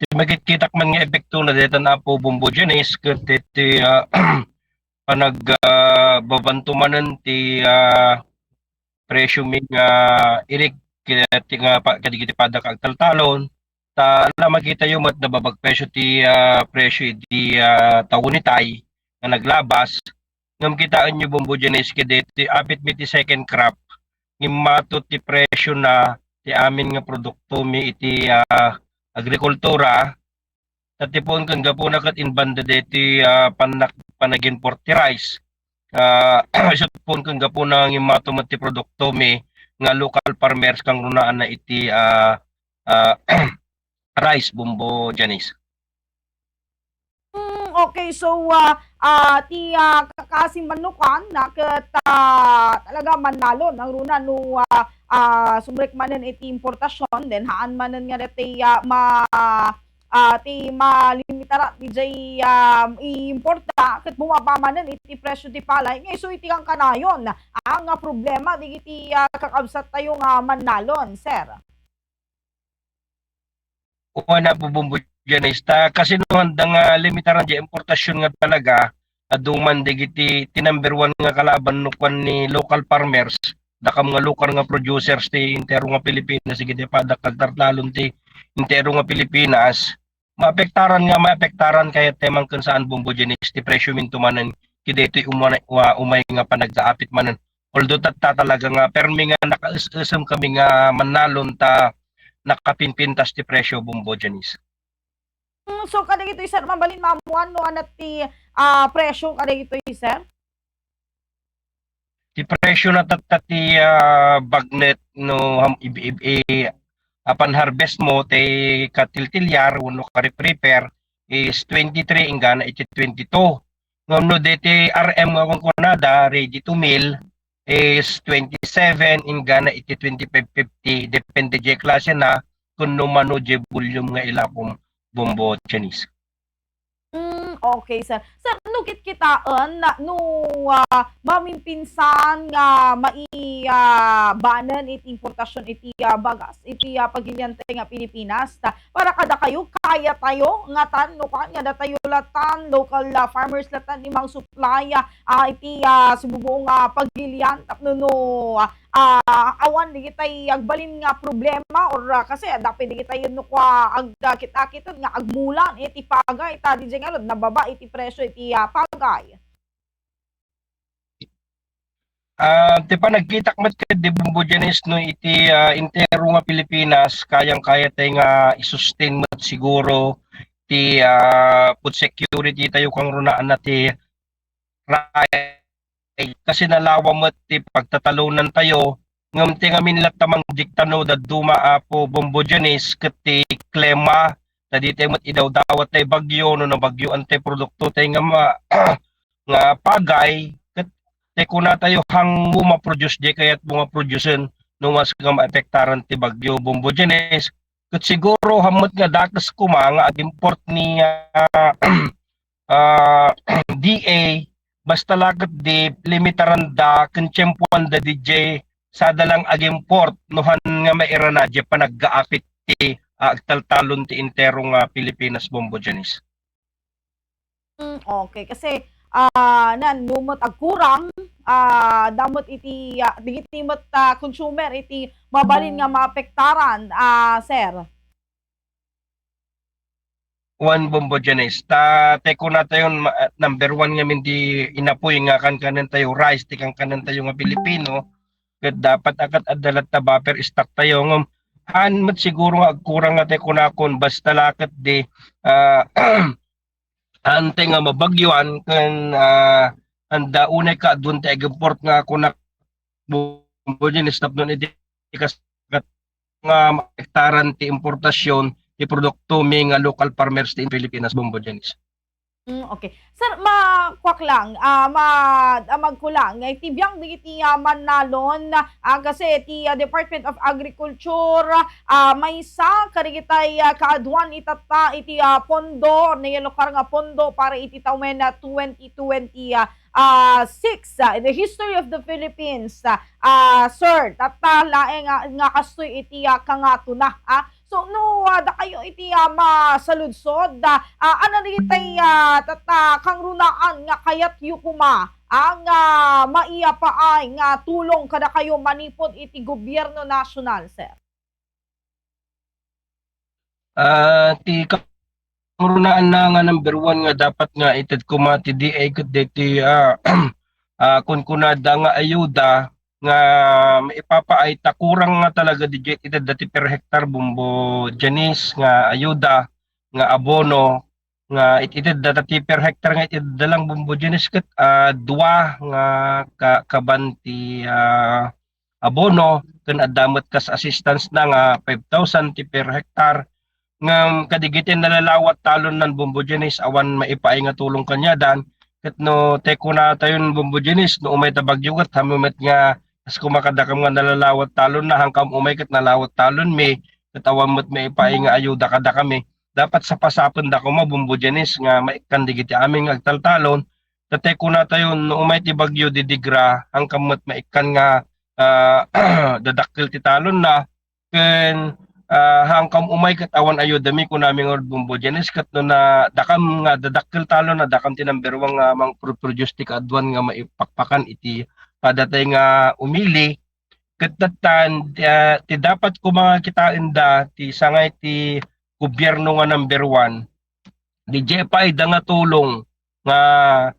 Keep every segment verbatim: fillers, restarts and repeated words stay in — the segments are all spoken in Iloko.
Ti makitkitak man nga epektona dayta, Apo Bombo Janice, ket daytoy, ah, panag-, ah, babanto manen ti, ah, presyo mi nga irik, ket ti nga pa-, kadagiti paddak agtaltalon. Ta ala makitayo met nababagpresyo ti, ah, presyo idi, ah, tawenitay nga naglabas. Ngem kitaenyo, Bombo Janice, ket daytoy apit mi ti second crop, ngimmato ti presyona ti amin nga produkto mi iti, ah, agrikultura. Ta ti puon ken gapuna ket inbanda daytoy, ah, pannak-, panag-import ti rice. Ah, isu ti puon ken gapuna ngimmato met ti produkto mi nga local farmers kangrunaanna iti, ah, ah, rice, Bombo Janice. Mm, okay. So, ah, ah, ti, ah, ka-, kaasi manukan na ket, ah, talaga mannalon ang runa no, ah, ah, sumrek manen iti importasyon, then haan manen nga deti, ah, ma-, ah, ti malimitaran dijay, ah, iimporta ket bumaba manen iti presyo ti palay. Nga isu iti kankanayon, ah, nga problema digiti, ah, kakabsattayo nga mannalon, sir. Wen, Apo Bombo Janice, ta kasino anda nga limitaran di importasyon nga talaga, adu man dagiti ti number one nga kalaban no kuan ni local farmers, dakam nga lokal nga producers ti entero nga Pilipinas, dagiti paddak agtaltalon ti entero nga Pilipinas, maapektaran nga maapektaran kayat ti mangken saan, Bombo Janice, ti presyo minto manen, ket daytoy umay, wa-, umay nga panaggaapit manen. Although tatta talaga nga permi nga nakaes-esem kami nga mannalon ta nakapinpintas ti presyo, Bombo Janice. Mm, so kadagitoy, sir, mabalin maammuan no ania ti, ah, presyo kadagitoy, sir? Ti presyo na tatta ti, ah, bagnet no ham-, ib-, ib-, i-, apan harvest mo ti katiltiliar wenno ka-rip-ripper is twenty-three inggana iti twenty-two. Ngem no deti R M nga kunkunada, ready to mill, is twenty-seven inggana iti twenty-five fifty, depende jay klase na, kun no mano jay volume nga ilakom, Bombo Janice. Mm, okay, sir. Sir, no kitkitaen, na, no, ah, mamimpinsan nga mai-, ah, banen iti importasyon iti, ah, bagas, iti, ah, pagilian tayo nga Pilipinas, ta, para kadakayo, kaya tayo, nga tan, no, kan, nga datayo latan, local, ah, farmers latan, imang supply, ah, ah, iti, ah, sibubuong, ah, pagilian, tapno no, ah, awan digitay agbalin nga problema or, ah, kasi adda pay digitay no kua ag-, ah, kit-akiten nga agmulan iti pagay ta didiay ngarud nababa iti presyo iti, ah, pagay. Ah, ti panagkitak met ket di Bombo Janice no iti, ah, entero nga Pilipinas, kayang-kaya tay nga i-sustain met siguro ti, ah, food security tayo kangrunaanna ti rice. Kasi nalawa met ti pagtatalonan tayo, ngem ti ngamin latta mangdikta no dadduma, Apo Bombo Janice, ket ti klima, ta di tayo met idawdawat tay bagyo, no nabagyoan tay produkto tay nga ma-, nga pagay, ket tay kuna tayo, hangmo ma-produce, di kayat mo nga produce-en, no mas nga maepektaran ti bagyo, Bombo Janice, ket siguro hammet nga dakes koma nga ag-import ni, ah, ah, D A, basta la ket di limitaranda ken tiempoanda didiay sada lang ag-import no han nga mairana diay panaggaapit ti, ah, agtaltalon ti entero nga Pilipinas, Bombo Janice. Mm, okay. Kasi, ah, nan, no met agkurang, ah, damot iti, ah, digiti met, ah, consumer iti mabalin nga maapektaran, ah, sir. Wen, Bombo Janice. Ta, ti kunatayon, ma-, number one ngamin ti inapoy nga kankanen tayo, rice, ti kankanen tayo nga Pilipino, ket dapat a ket adda latta buffer stock tayo. Ngem, haan met siguro nga agkurang nga ti kunakon, basta la ket di, ah, ante nga mabagyoan ken, ah, anda unay kaaduan ti ag-import nga kunak, Bombo Janice, tapno iti kas-, nga maapektaran ti importasyon ti produkto mi nga local farmers ti Pilipinas, Bombo Janice. Mm, okay. Sir, makuak lang, ah, ma-, ah, magkulang. Nga iti biang dagiti, ah, mannalon, ah, kasi ti, ah, Department of Agriculture, ah, maysa kadagitay, ah, kaaduan itatta iti, ah, pondo, nayalukar nga pondo para iti tawen, ah, twenty twenty, ah, ah, six, ah, in the history of the Philippines, ah, ah, sir, tatta laeng nga, nga kastoy iti, ah, kangatona, ah. So, no, ah, dakayo iti, ah, masaludsod, ah, ah, ano dagiti, ah, tatta, kangrunaan nga kayatyo koma, ah, nga maipaay nga tulong kadakayo manipud iti gobierno nasional, sir? Ah, ti kangrunaan na nga number one nga dapat nga ited koma ti D A ket daytoy, ah, ah, kunkunada nga ayuda nga maipapaay ta kurang nga talaga diay itedda ti per hektar, Bombo Janice, nga ayuda nga abono nga it-, itedda ta ti per hektar nga itedda lang, Bombo Janice, ket, ah, dua nga ka-, kaban ti, ah, abono ken adda met kas assistance na nga five thousand ti per hektar. Ngem kadagiti nalalawat talonnan, Bombo Janice, awan maipaay nga tulong kaniadan. Ket no, ti kunatayon, Bombo Janice, no umay ta bagyo ket, haanmi met nga, kas kumakadakam nga nalalawat talonna, haankam umay ket nalawat talonmi, ket awan met maipaay nga ayuda kadakami. Dapat sapasapenda koma, Bombo Janice, nga maikkan dagiti amin nga agtaltalon. Ta ti kunatayon, no umay ti bagyo didigra, haankam met maikkan nga, ah, dadakkel ti talonna, ken, ah, haankam umay ket awan ayudami, kunami ngarud, Bombo Janice, ket no na, dakam nga dadakkel talonna, dakam ti number one nga mangproproduce ti kaaduan nga maipakpakan iti padatay nga umili. Ket tattan, ah, ti dapat koma nga kitaenda, ti sangay ti gobierno nga number one, diay ipaayda nga tulong nga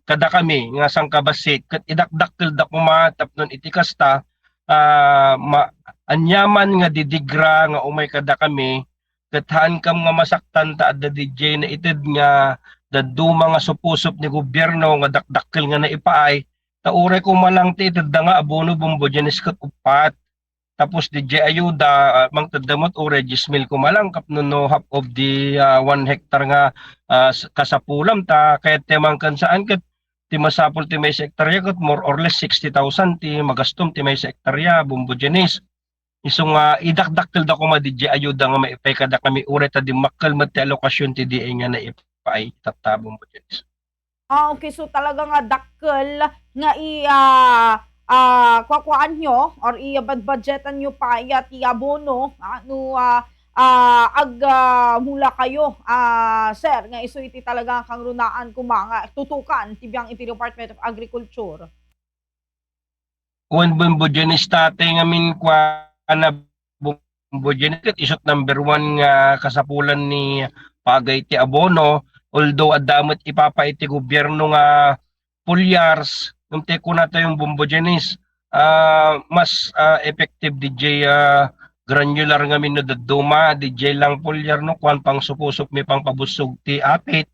kadakami nga sangkabassit, ket idakdakkelda koma tapno iti kasta, ah, ma-, aniaman nga didigra nga umay kadakami, ket haankam nga masaktan ta adda diay naited nga dadduma nga suposop ni gobierno nga dakdakkel nga naipaay, ta uray koma lang ti itedda nga abono, Bombo Janice, ket uppat. Tapos diay ayuda, ah, mangtedda met uray dies mil koma lang, tapno no half of the, ah, one hectare nga, ah, s-, kasapulam, ta kayat ti mangken saan ket ti masapul ti maysa hektarya ket more or less sixty thousand ti magastom ti maysa hektarya, Bombo Janice. Isu nga idakdakkelda koma diay ayuda nga maipaay kadakami uray ta dimmakkel met ti alokasyon ti D A nga naipaay, tatta, Bombo Janice. Ah, okay. So, talaga nga dakkel nga i-, ah, ah, kukuaanyo or ibadbudgetanyo pay ti abono, ah, no, ah, ah, ag-, ah, mula kayo, ah, sir, nga isu iti talaga nga kangrunaan koma nga tutukan ti biang iti Department of Agriculture. Wen, Bombo Janice, tatay ngamin kuana, Bombo Janice, ket isut number one nga kasapulan ni pagay ti abono, although adda met ipapaay ti gobierno nga foliars, ngem ti kunatayon, Bombo Janice, ah, mas, ah, effective diay, ah, granular ngamin no dadduma, diay lang foliar no kuan, pangsuposop mi pangpabussog ti apit.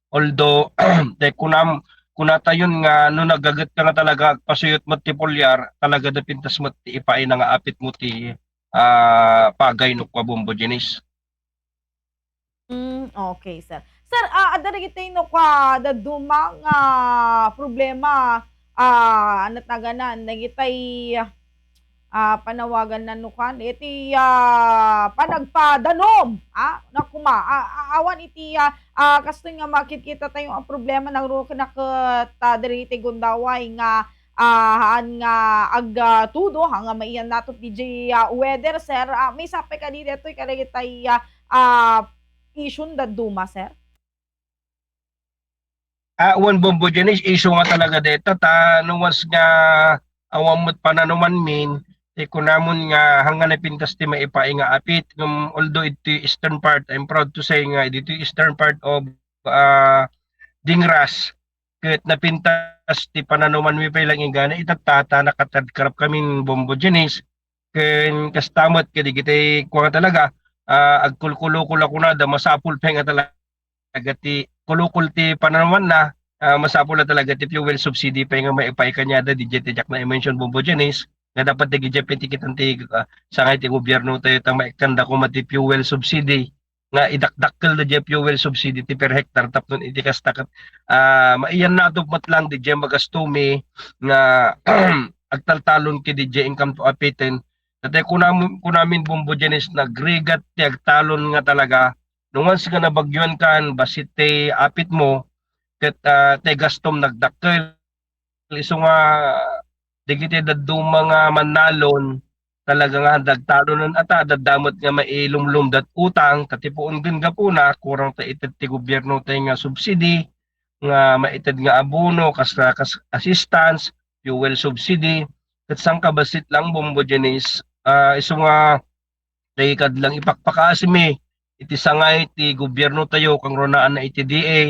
Although, ti kunam-, kunatayon nga no nagaget ka nga talaga agpasuyot met ti foliar, talaga napintas met ti ipaayna nga apit mo ti, ah, pagay no kua, Bombo Janice. Mm, okay, sir. Sir, ah, adda dagiti no kua dadduma nga problema, ah, anat naganan, dagiti, ah, panawagan na no kuan, iti, ah, panagpadanom, ah, na kuma, ah, ah, awan iti, ah, ah, kastoy nga makitkita tayo ang problema ng rukin na ket, ah, diri iti gundaway nga, ah, haan nga ag, ah, tudo, ha, nga maiyan nato diay, ah, weather, sir. Ah, may sapay kadi detoy kadagiti, ah, ah, issue dadduma, sir? Ah, wen, Bombo Janice, issue nga talaga deta ta no once nga awan met pananuman min, ti kunamon nga hanggan napintas ti maipaay nga apit, ngem although iti eastern part, I'm proud to say nga dito eastern part of, ah, Dingras, ket napintas ti pananuman mi pay lang inggana itatta ta nakatadkarap kamin, Bombo Janice, ken kasta met kadagiti kua nga talaga, ah, agkulkulukol a kunada, masapul pay nga talaga ti kulukol ti pananumanna, ah, masapul a talaga ti fuel subsidy pay nga maipaay kaniada, diay ti diak na i-mention, Bombo Janice, nga dapat dagiti pay ti kitan ti, ah, sangay ti gobierno tayo ta maikkanda koma ti fuel subsidy nga idakdakkel diay fuel subsidy ti per hectare tapno iti kasta ket, ah, maiyan natop met lang diay magastomi nga agtaltalon ket diay income to apiten. Daytoy kunam-, kunamin, Bombo Janice, nagrigat ti agtalon nga talaga. No once nga nabagyuan kan, bassit ti apit mo, ket, ah, ti gastom nagdakkel. Isu nga dagiti dadduma nga mannalon, talaga nga dagtalonen ata, daddamet nga mailumlum dat utang, ta ti puon ken gapuna, kurang ta ited ti gobierno tay nga subsidy, nga maited nga abono, kas, kas assistance, fuel subsidy, ket sangkabassit lang, Bombo Janice, ah, isu nga, tay kad lang ipakpakasimi, iti sangay ti gobierno tayo, kangrunaan na iti D A,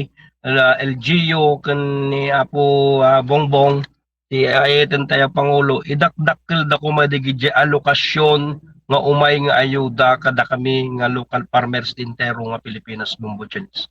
la, L G U, ken ni Apo, ah, Bongbong, ti ayaten tayo Pangulo, idakdakkel da koma dagiti alokasyon nga umay nga ayuda kadakami nga local farmers ti entero nga Pilipinas, Bombo Janice.